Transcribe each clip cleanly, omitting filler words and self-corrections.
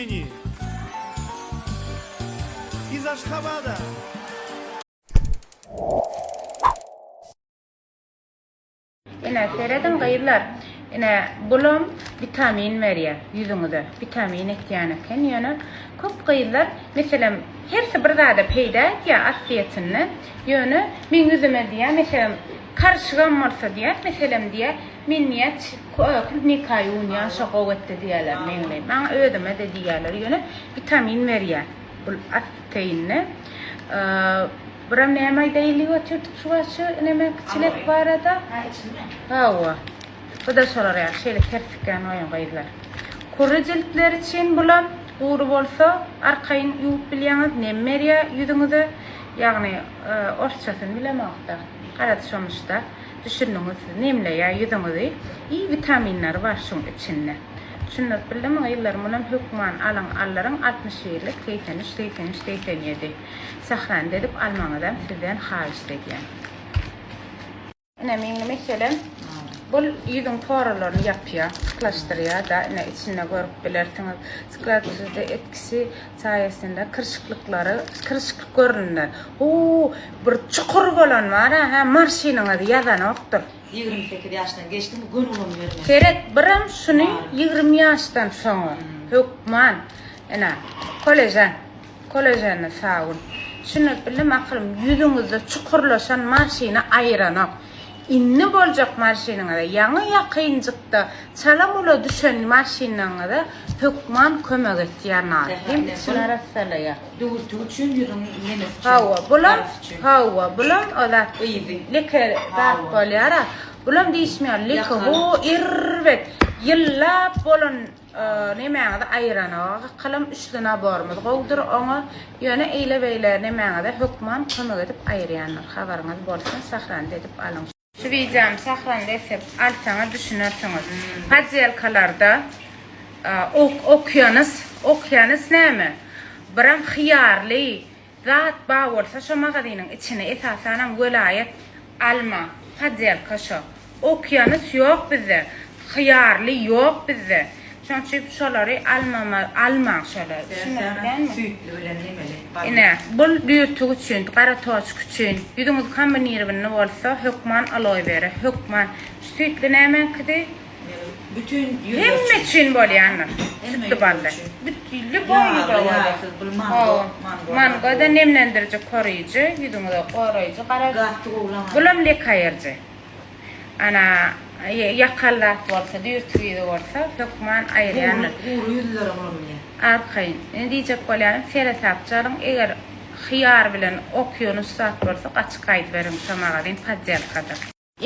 Тюмени, из Ашхабада. Ine serediň gyzlar ine bulam witamin berýär ýüzüňize witamin etýän eken ýöne köp gyzlar meselem hersi bir zada peýda etýär aslyýetinde ýöne meň ýüzüme diýýär meselem karyşygam bolsa diýýär meselem diýýär men diýýär klubnika ýuwunýan şo gowy etdi diýýärler meňli maňa özüme-de diýýärler ýöne witamin berýär bul aslyýetinde Biram näme aýdaýyn diýip otyrdyk şu wagt şu neme kiçilek barada. Ha içinde. Hawa. Bu-da şolar ýaly şeýle tersikgän goýuň gyzlar. Kury jiltler üçin bulam gury bolsa arkaýyn ýuwup bilýäňiz nem berýär ýüzüňize. Ýagny orsçasyny bilemokda. Garaz şonuçda düşündiňiz siz nemleýär ýüzüňizi i witaminleri bar şuň içinde. Düşündirip bildimmi gyzlar munam hökman alyň aldyryň 61 lik 83 83 87. Sahranda edip almaňyzam sizden haýyşt edýän. Ine meňli meselem bul ýüzüň poralaryny ýapýar, syklaşdyrýar-da, ine içinde görüp bilersiňiz. Syklaşdyryjy etkisi saýasynda kyrşyklyklary, kyrşyklyk görünler. Huu, bir çukur bolan bar-a, hä, marşiniňizi ýazanokdyr. 28 ýaşdan geçdimi göni ulanybermeli. Seret, biram şuny 20 ýaşdan soňa hökman, ine, koležan. Koleženli sabyn. Düşündirip bildim akylym ýüzüňizde çukurlaşan marşini aýyranok. Indi boljak marşiniňize ýaňy ýakynjykda çala mula düşen marşinleriňize hökman kömek etýär nar. Hem içini arassalaýar. Düwürtigi üçin ýüzüň nemesi üçin. Hawa bulam hawa bulam o zat yzy leke zat bolýara. Bulam diýişmeýär leke ho erbet ýyllap bolan Nemäňizi aýyranoga gykylim üçli naborymyz gowudyr oňa ýöne eýle beýle nemäňize hökman kömek edip aýyrýandyr habaryňyz bolsun sahranda edip alyň. Şu wideony sahranda edip alsaňyz düşünersiňiz. Poddelkalarda okýanys okýanys näme biram hyýarly Zat bar bolsa şo magazynyň içine esasanam welaýat alma podelka şo. Okeanus ýok bizde. Hyýarly ýok bizde. Şoň üçin şolary almama almaň şolary. Düşündiňizmi? Süýtli bilen nemeli bally. Ine bul düýrtük üçin, gara toçka üçin. Ýüzüňiz kombinirownyny bolsa hökman aloe vera hökman. Şu süýtli nämäňkidi? Bütün ýüzler üçin. Hemme üçin bolýandyr. Hemme Sütlü bally. üçin. Lýuboý ýüze Ýagly, bolýar. ýagsyz, bul mango, mango. Mango-da nemlendiriji, koryjy, ýüzüňizi goraýjy, gara. Gaty gowulaň. Bulam lek aýyrjy. Ana, ýakaly zat bolsa, düýrtük ýüzi bolsa, hökman aýyrýandyr. Gury, gury ýüzlere ulanylýar. Arkaýyn. Indi diýjek bolýanym, seresapja alyň, eger hyýar bilen okýonus zat bolsa, gaçyp gaýdyberiň şo magazin poddelkadyr.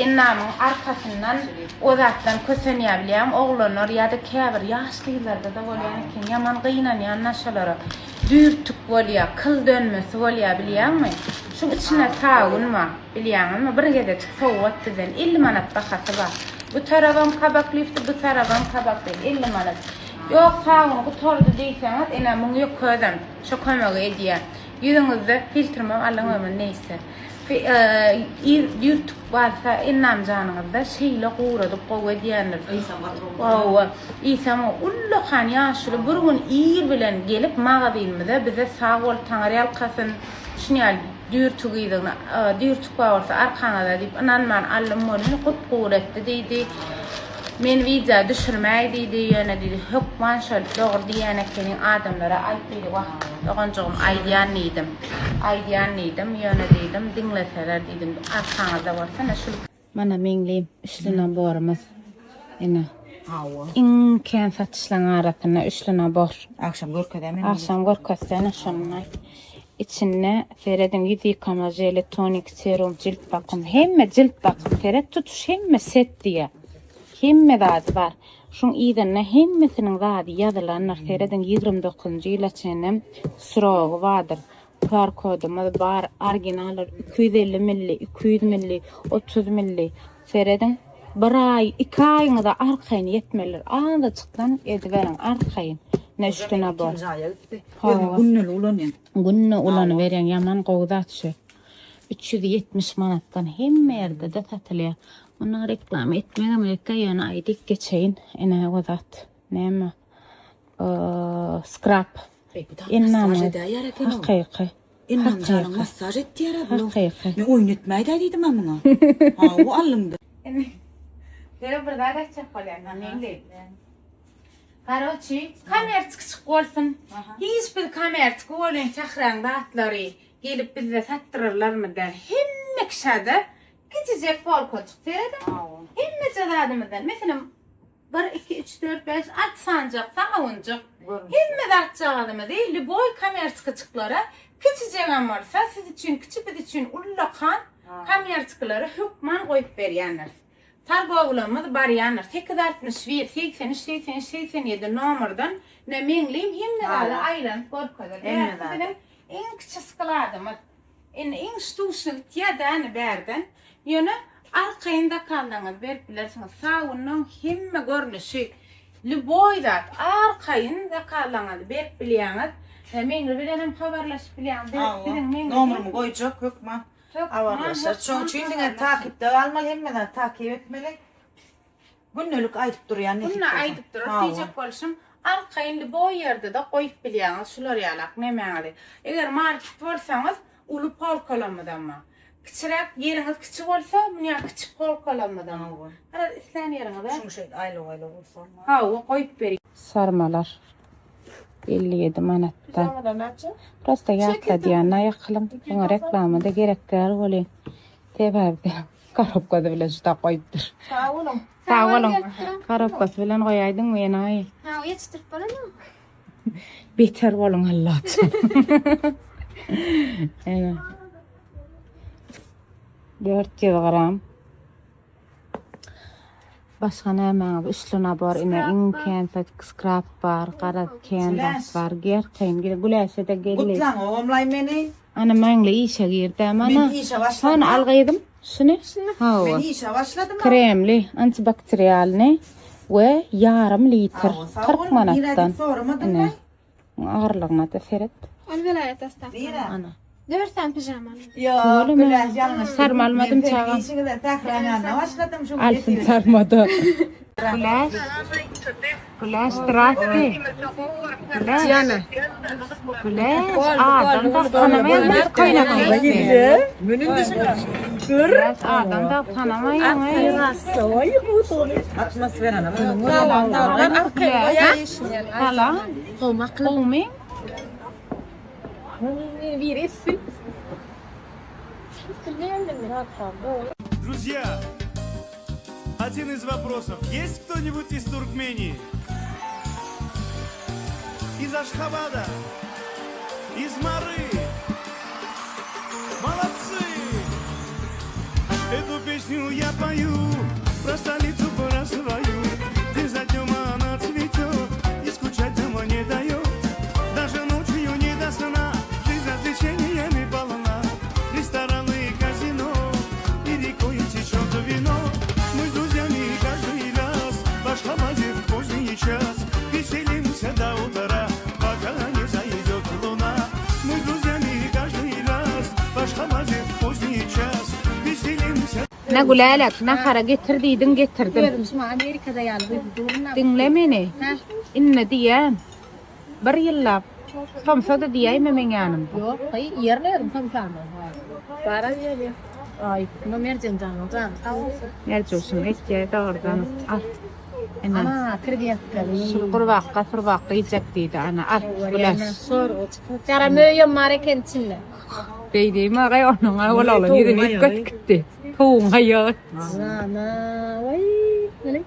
Endamyň arkasyndan o zatdan kösenýär bilýäňmi oglanlar ýa-da käbir ýaş gyzlarda-da bolýan eken ýaman gynanýan-da şolara. Düýrtük bolýar, kyl dönmesi bolýar bilýäňmi? Şuň içinde sabyn bar bilýäňizmi bir gezejik sowgat bizden 50 manat bahasy bar. Bu tarabam kabak lifti bu tarabam kabak lift 50 manat. Ýok sabyn gutardy diýseňiz ine muň ýok özem şo kömegi edýär. Ýüzüňizde filtrimem alyň ömür neýse. Ýürtük barsa ennamjanyňyzda şeýle guradyp gowy edýändir. Ysam gaty gowy. Hawa. Ysam ullakan ýaşuly bir gün ir bilen gelip magazynymyza bize sag bol taňyrýalkasyn şuny ýaly düýrtük yzyny düýrtük bar bolsa arkaňyzda diýip ynanman aldym welin gup-gury etdi diýdi. Meni wideo düşürmäý diýdi, ýöne diýdi, hökman şol dogry diýýän ekeniň adamlara aýt diýdi, wah, doganjygym aýdýan diýdim. Aýdýan diýdim, ýöne diýdim, diňleseler diýdim, arkaňyzda bolsa ine şul. Mana meňlim üçli naborymyz. Ine. Hawa. Iň kän satyşlaň arasynda üçli nabor. Agşam görkezäýmen. Agşam görkezsene şony. Içinde serediň ýüz ýykama želi, tonik, serum, jilt bakym, hemme jilt bakym seret tutuş hemme set diýýär. Hemme zady bar. Şuň yzynda hemmesiniň zady ýazylandyr. Serediň 29-njy ýyla çenlem srogy bardyr. QR kodumyz bar. Originallar 250 milli, 200 milli, 30 milli. Serediň bir aý, iki aýyňyza arkaýyn ýetmelidir. Azajykdan ediberiň arkaýyn. Ne üstüne bor. Ikinji aýa gitdi. Özüm gündelik ulanýan. Günde ulanyberýäň ýaman gowy zat şu. 370 manatdan hemme ýerde-de satylýar. Muny reklama etmegem gerekkä ýöne aýdyp geçeýin. Ine o zat. Näme? Skrap. Enam masaj edýär eken. Hakyky. Enam janyň masaj etýär bu. Hakyky. Men oýun etmäýdä diýdim ha muňa. Ha, o alyndy. Ýöne bir zat aýtjak bolýan, Meňli. Karoçi, kommerçik çyk bolsun. Hiç bir kommerçik bolýan sähraň zatlary gelip bizde satdyrarlarmy däl. Hemme kişide kiçijek polkajyk serediň. Hemmeje zadymyzdan. Meselem, 1, 2, 3, 4, 5, 6 sanjak, saňawunjyk. Hemme zatjagazymyzy lýuboý kommerçikaçyklara kiçijegem bolsa, siz üçin kiçi, biz üçin ullakan kommerçikalara hökman goýup berýändiris. Targowlamyz barýandyr. 861, 83, 83, 87 nomerden ne Meňlim hemme zady aýlanyp görkezer. Hemme zady. Biziň iň kiçi skladymyz. Indi iň ştuşny gitýär däni bärden. Ýöne arkaýyn zakaldaňyzy berip bilersiňiz. Sabunyň hemme görnüşi, lýuboý zat arkaýyn zakaldaňyzy berip bilýäňiz. Meňli bilen hem habarlaşyp bilýäňiz. Biziň Meňli Nomerymy goýjak hökman. Hökman, Habarlaşar. Şoň üçin diňe takipde galmaly, hemme zat takip etmeli. Gündelik aýdyp durýan nesip Günde bolsa. aýdyp durar. Hawa. Diýjek bolşum, arkaýyn lýuboý ýerde-de goýup bilýäňiz şular ýalak nemäňizi. Eger market bolsaňyz, uly polkalamyzam bar. Kiçiräk ýeriňiz kiçi bolsa, munýa kiçi polkalamyzam bar. Garaz, islän ýeriňize. Şuň şeýle aýlaw-aýlaw bolsa. Hawa, goýup berýän. Sarmalar 57 manatdan. Prosta ýatladýan aýakylyň. Muňa reklama-da gerek däl welin. Sebäbi Korobkasy bilen şuda goýupdyr. Sag boluň. Sag boluň. Korobkasy bilen goýaýdyňmy enaýy? Ha, ýetişdirip bolanok. Beter boluň Allajan. Ene. 400 gram. Başga nämäňiz? Üçli nabor ine iň kän skrap bar, gara kän zat bar. Gerkeýin güläşe-de geldi. Gutlaň ogumlaý meni. Ana maňly işe girdi mana. Men işe başladym. Hany al gyzym şuny. Hawa. Men işe başladym. Kremli, antibakterialny we ýarym litr 40 manatdan. Ine. Agyrlygyna da seret. Ol welaýat astafyr. Ana. Dört sany pijama. Ýok, Güläş ýalňyş. Sarma almadym çagam. Işiňize sähraň ýanyna başladym şu. Alsyn sarmada. Güläş. Güläş zdrasti. Güläş. Güläş adam da tanamaýan bir köýnek Güläş adam da tanamaýan. Atmosferany. Salam. Gowmy? Друзья, один из вопросов. Есть кто-нибудь из Туркмении? Из Ашхабада? Из Мары? Молодцы! Эту песню я пою про столицу, про свою. День за днем она цветет и скучать дома не дает. Даже ночью не до сна, жизнь развлечениями полна. Рестораны и казино, и рекой течет вино. Мы с друзьями каждый раз в Ашхабаде в поздний час веселимся до утра, пока не зайдет луна. Мы с друзьями каждый раз в Ашхабаде в поздний час веселимся. Ne Gülälek, nahara getir diýdiň getirdim. Özüm şu Amerikada ýaly duýup durun. Diňle meni. Inne diýen. Bir ýyllap. Somsa-da diýäýme meň ýanymda. Ýok, haý, ýerine özüm somsamy. Bara diýeli. Aý, muny Merjen janyň jany sag bolsun. Merjuşum etýär dogrudan. Al. Ene. Ana, krevetkaly. Şu gurbakga surbakga iýjek diýdi. Ana al. Güläş. Gara möýem bar eken içinde. Beýdeyim agay onuň ol oglan ýüzüni üýtget gitdi. Towuň aýagy. Ana, waý, mene.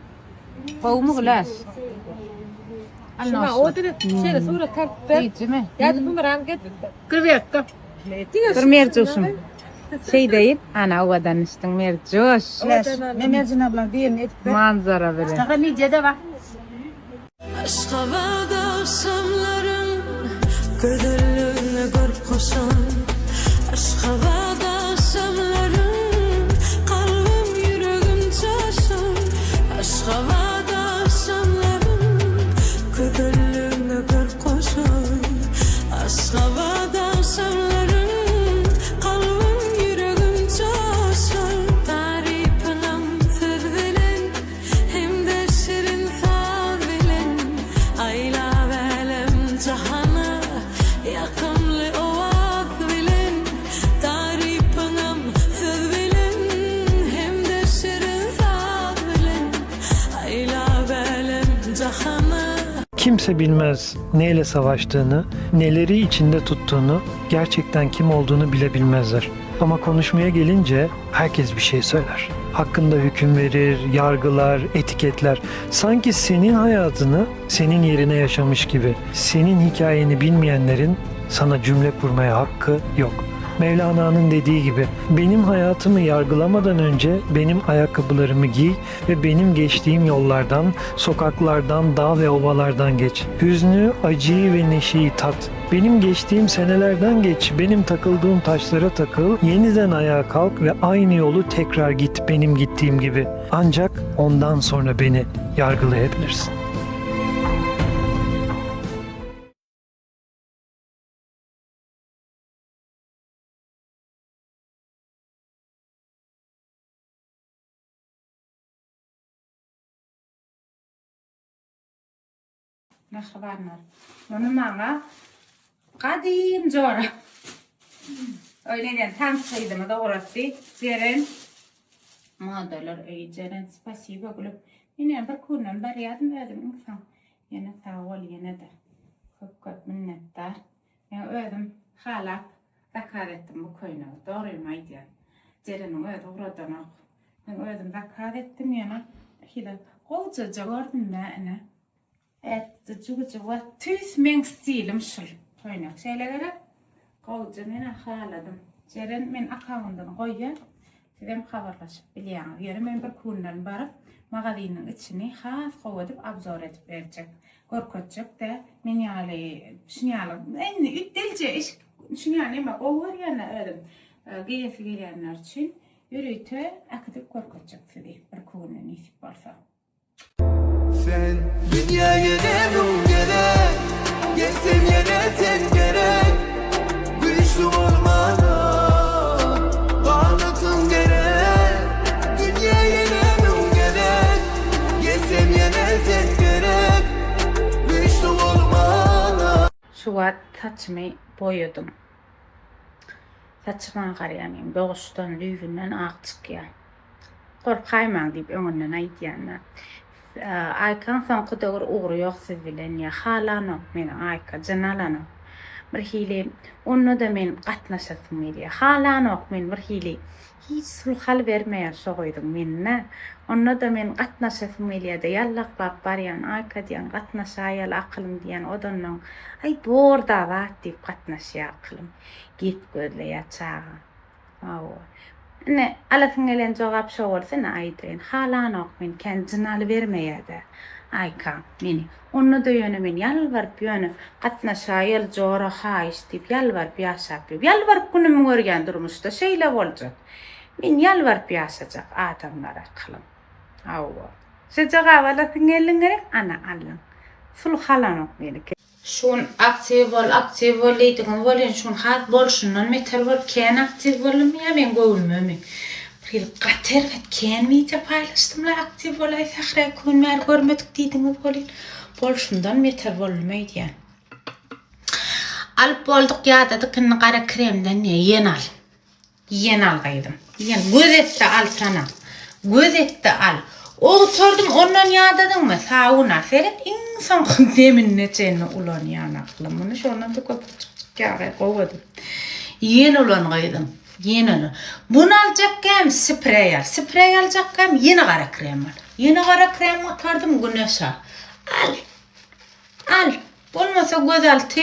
Gowumy Güläş? Şuna o dedi, şeýle surat tartyp ber. Diýjimi? Ýa-da bumerang getir. Krevetka. Bir merjuşum. Şey diýip, ana owadan içdiň merjuş. Güläş, men Merjen ablaň diýenini edip ber. Manzara bilen. Şaka nijede bak. Aşgabat agşamlaryn gözelligine görk goşan Aşgabat agşamlaryn kalbym ýüregim joşan Aşgabat agşamlaryn gözelligine görk goşan Aşgabat agşamlaryn kalbym ýüregim joşan Tarypynam söz bilen hem-de şirin saz bilen aýlaber. Kimse bilmez neyle savaştığını, neleri içinde tuttuğunu, gerçekten kim olduğunu bile bilmezler. Ama konuşmaya gelince herkes bir şey söyler. Hakkında hüküm verir, yargılar, etiketler. Sanki senin hayatını senin yerine yaşamış gibi. Senin hikayeni bilmeyenlerin sana cümle kurmaya hakkı yok. Mevlana'nın dediği gibi benim hayatımı yargılamadan önce benim ayakkabılarımı giy ve benim geçtiğim yollardan, sokaklardan, dağ ve ovalardan geç. Hüznü, acıyı ve neşeyi tat. Benim geçtiğim senelerden geç, benim takıldığım taşlara takıl, yeniden ayağa kalk ve aynı yolu tekrar git benim gittiğim gibi. Ancak ondan sonra beni yargılayabilirsin. Mähribanlar. Muny maňa gadym jora. Öyle diyen tans gyzymy dogratdy. Jeren. Modalar öýi Jeren spasiba gülüp. Men bir günden barýardym özüm insan. Ýene sag bol ýene-de. Köp köp minnetdar. Men özüm halap zakaz etdim bu köýnegi. Dogrymy aýdýan. Jereniň özi ugradanok. Men özüm zakaz etdim ýene. Hile gowjaja gördüm-dä ine. Et jügüjük we tüýs meň stilim şul. Köýnek şeýle gerek. Gowja menä haladym. Jeren men akkaundyny goýýan. Sizem habarlaşyp bilýäňiz. Ýöne men bir günden baryp magazynyň içini has gowy edip obzor edip berjek. Görkezjek de men ýaly şun ýaly indi üýtdelje eşik şun ýaly neme gowy görýän özüm. Geýesi gelýänler üçin ýörite äkidip görkezjek sizi bir günden nesip bolsa. Sen dünyaya ne gerek Gelsem yine sen gerek Güçlü olmana Kanatın gerek Dünyaya ne gerek Gelsem yine sen gerek Güçlü olmana Şu wagt saçymy boýadym. Saçym agarýar meň doguşdan düýbünden ak çykýar. Gorkaýmaň diýip öňünden aýdýan-da. Aýkaň soňky döwür ugry ýok siz bilen ýa halanok meni Aýka jyn alanok. Birhili onda-da men gatnaşasym gelýär. Halanok men birhili hiç sulh alybermeýär şo gyzyň menine. Onda-da men gatnaşasym gelýär-de ýallaklap barýan Aýka diýýän gatnaşaýaly akylym diýýän odandan aý borda zat diýip gatnaşýar akylym. Gep gözleýär çaga. Hawa. Ine, alasyň gelen jogap şo bolsa, ine aýdaýyn. Halanok meni, kän jyn alybermeýä-dä. Aýka, meni. Onda-da ýöne men ýalbaryp ýöne, gatnaşaýaly jora, haýyş diýip, ýalbaryp ýaşap ýör. Ýalbaryp günümi görýän durmuşda şeýle boljak. Men ýalbaryp ýaşajak adamlara akylym. Hawa. Şo jogaby alasyň geldiň gerek? Ana, aldyň. Sulh alanok meni. Şu gün aktiw bol, aktiw bol diýdiňiz welin, şu gün has bolşundan beter bolup kän aktiw boldumy ýa meň göwnümemi? Bir hili gaty erbet kän wideo paýlaşdym-la aktiw bolaý Sähra iki gün bäri görmedik diýdiňiz welin, bolşundan beter boldum öýdýän. Alyp bolduk ýadadyk indi gara kremden diýýä ýene al. Ýene al gyzym. Ýene göz etde alsana. Göz etde al. Ogtardym ondan ýadadyňmy? Sabun al. Seret iň soňky deminde çenli ulanýan aklym. Muny şondan-da köpürjik çykýar gowy edip. Ýene ulan gyzym. Ýene ulan. Buny aljakkäm spreý al. Spreý aljakkäm ýene gara krem al. Ýene gara krem gutardym güneş al. Al. Al. Bolmasa gözalty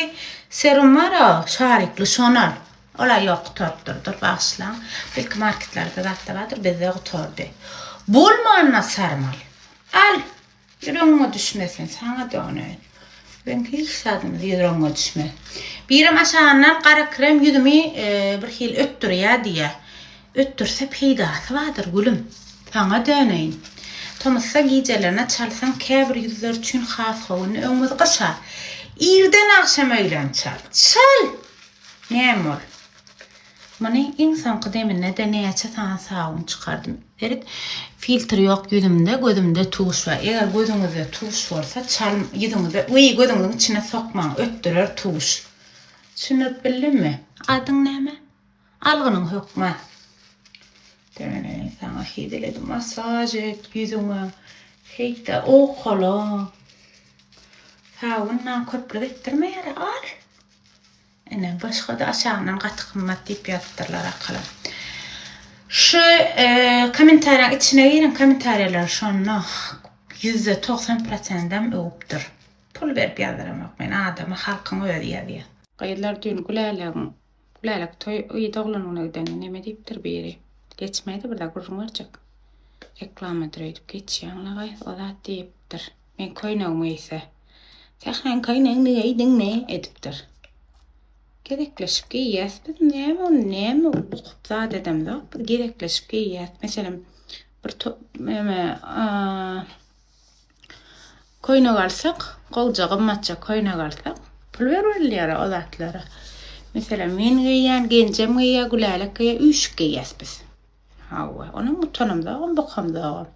serum bar-a, şarikli, şony al. Ol-a ýok, gutarypdyr, dur, bagyşlaň. Belki marketlerde zatda bardyr, bizde gutardy. Bolmanda sarmal. Al! Ýüregiňe düşmesin, saňa döneýin. Biziň hiç zadymyz ýüregiňe düşmez. Birem aşagyndan gara krem ýüzümi bir hili ötdürýär diýýär. Ötdürse peýdasy bardyr, gülüm. Saňa döneýin. Tomusda gijelerine çalsaň käbir ýüzler üçin has gowy. Indi öňümiz gyş-a. Irden agşam öýlän çal. Çal! Näme ol? Muny iň soňky deminde-de näçe sany sabyn çykardym. Seret, filtr ýok ýüzümde, gözümde tuş bar. Eger gözüňizde tuş bolsa, çalm ýüzüňize, wiý, gözüňiziň içine sokmaň, ötdürer tuş. Düşündirip bildimmi? Adyň näme? Algynyň hökman. Döneýin saňa hezil edip massaž et ýüzüňe. Heýde owkala. Sabun nanköplük etdirmeýär al. Ine başga-da aşagyndan gaty gymmat diýip ýazypdyrlar akalam. Şu e, kommentariýaň içine giriň kommentariýalar şonda 90% prosendem öwüpdir. Pul berip ýazdyramok men adamy halkyň özi ýazýar. Gyzlar düýn Gülälegiň Gülälek toý y doglan güne gidende neme diýipdir biri. Geçmäýdi bir zat gürrüň berjek. Reklamadyr öýdüp geçýäň lagaý o zat diýipdir. Men köýnegimi geýse. Sähraň köýnegini geýdiňmi edipdir. Gezekleşip geýýäs biz näme ony näme bukup zat edemzok biz gezekleşip geýýäs. Meselem bir näme köýnek alsak gowja gymmatja köýnek alsak pul bermelýär o zatlara. Meselem men geýýän, Genjem geýýär, Gülälek geýýär, üýşüp geýýäs biz. Hawa, onam utanamzogam, bukamzogam.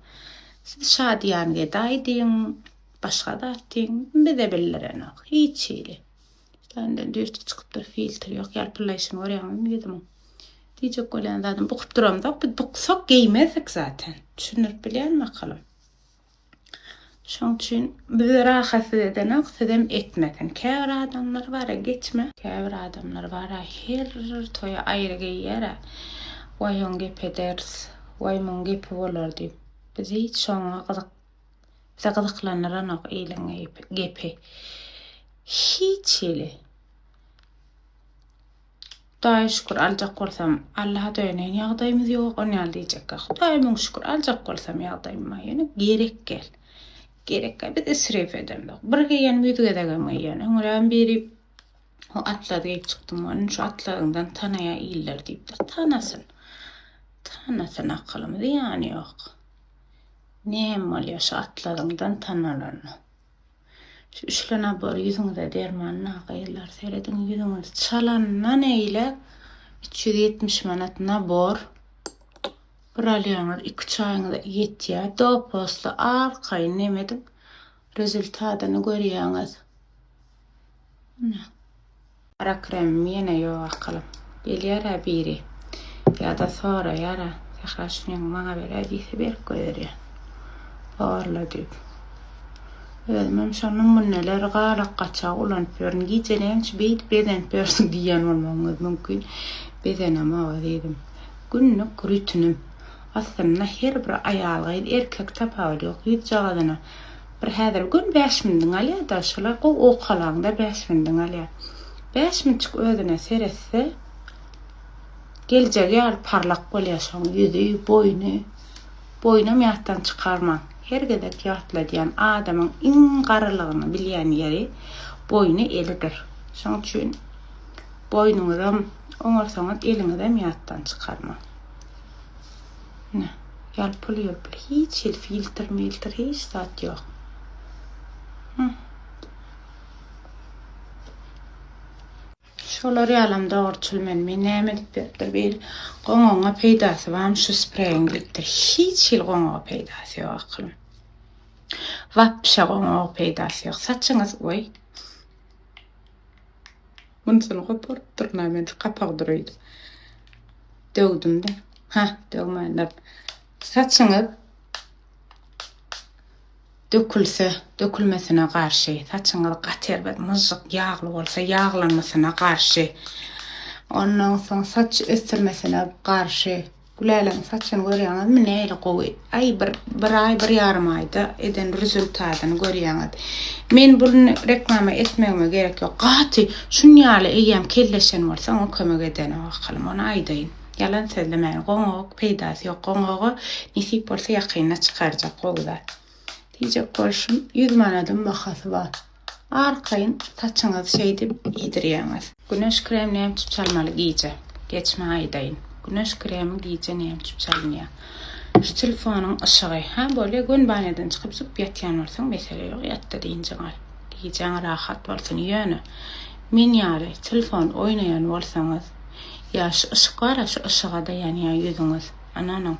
Siz şadyýan gedaý diýiň, başga zat diýiň, bize bildirenok, hiç hili. Senden düýrtgi çykypdyr, filtr ýok, ýalpyllaýşyny görýäňizmi ýüzümiň? Diýjek bolýan zadym, bukup duramzok, biz buksak geýmezdik zaten. Düşündirip bilýänmi akalym? Şoň üçin bizi rahatsyz edenok, sizem etmesin. Käbir adamlar bara geçme. Käbir adamlar bara her toýa aýry geýýär-ä. Waý oň gepi ederis, waý muň gepi bolar diýip. Biz hiç şoňa gyzyk bize gyzyklandyranok iliň gepi. Hiç hili. Hudaýa şükür aljak bolsam Allaha döneýin ýagdaýymyz ýok on ýaly diýjekkä Hudaýa müň şükür aljak bolsam ýagdaýym bar ýöne gerek gel gerek gel biz isrif edemzok bir geýenim ýüz gezegem geýýän öňräm biri o atlaz geýip çykdym ony şu atlazyňdan tanaýa iller diýipdir tanasyn tanasyn akylym zyýany ýok näme bolýa şu atlazyňdan tanalanda. Şu üçli nabor ýüzüňize derman na gyzlar serediň ýüzüňiz çalandan eýläk 370 manat nabor bir alýaňyz iki üç aýyňyza ýetýär do posly arkaýyn neme ediň rezultadyny görýäňiz. Ine. Gara kremim ýene ýok akylym. Gelýär-ä biri. Ýa-da soraýar-a, Sähra şunyňy maňa beräý diýse berip goýberýän. Borla diýip. Özümem şo numuneleri galak-gaçak ulanyp ýörün. Gije näme üçin beýdip bezenip ýörsüň diýýän bolmagyňyz mümkin. Bezenemok ezizim. Günlük rutinim. Aslynda her bir aýal-gyz, erkek tapawudy ýok, ýüzjagazyna Bir häzir gün bäş mindiň alýar-da, şolar gowy owkalaňda bäş mindiň alýar. Bäş minçik özüne seretse, geljegi ýaly parlak bolýar şoň ýüzi, boýny. Boýnam ýatdan çykarmaň. Her gezek ýatladýan adamyň iň garalygyny bilýän ýeri boýny elidir. Şoň üçin boýnuňyzam oňarsaňyz eliňizem ýatdan çykarmaň. Ine, ýalpyl-ýulpyl, hiç hili filtr-miltr, hiç zat ýok. Hı. Şolar ýalam dogruçyl men. Men näme edip beripdir bir goňagyňa peýdasy barmy şu spreýiň diýipdir. Hiç hili goňaga peýdasy ýok akylym. Wapşe goňaga peýdasy ýok. Saçyňyz oý. Munusyny goparypdyryn-a men şu gapagy dur öýdüp. Döwdüm-de. Hah, döwmändir. Saçyňyz dökülse, dökülmesine garşy, saçyňyz gaty erbet myžžyk ýagly bolsa, ýaglanmasyna garşy. Ondan soň saç ösdürmesine garşy. Gülälegiň saçyny görýäňizmi nähili gowy. Aý bir bir aý bir ýarym aýda eden rezultatyny görýäňiz. Men buny reklama etmegime gerek ýok. Gaty şun ýaly eýýäm kelleşen bolsa oňa kömek edenok akylym ony aýdaýyn. Ýalan sözlemäýin goňaga peýdasy ýok goňaga nesip bolsa ýakynda çykarjak gowy zat. Diýjek bolşum 100 manadyň bahasy bar. Arkaýyn saçyňyzy şeýdip iýdirýäňiz. Güneş krem näme üçin çalmaly gije? Geçme aýdaýyn. Güneş kremi gije näme üçin çalynýar? Şu telefonyň yşygy. Hä bolýa gün banýadan çykyp zup ýatýan bolsaň mesele ýok ýatda dynjyň al. Gijäň rahat bolsun. Ýöne men ýaly telefon oýnaýan bolsaňyz ýa şu yşyk bara şu yşyga-da ýanýar ýüzüňiz. Ynanyň.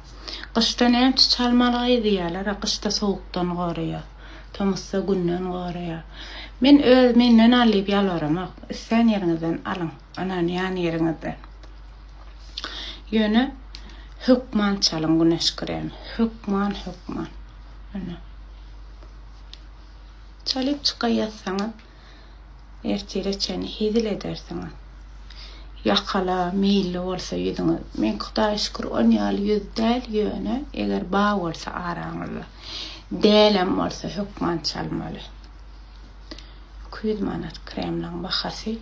Gyşda näme üçin çalmaly diýýärler-a gyşda sowukdan goraýar. Tomusda günden goraýar. Men öz menden al diýip ýalbaramok. Islän ýeriňizden alyň. Ynanýan ýeriňizden. Ýöne hökman çalyň güneş kremi. Hökman, hökman. Ine. Çalyp çykaýatsaňyz ertire çenli hezil edersiňiz. Ýakala meýilli bolsa ýüzüňiz. Meňki Hudaýa şükür on ýaly ýüz däl ýöne eger bar bolsa araňyzda. Dälem bolsa hökman çalmaly. 200 manat kremleň bahasy.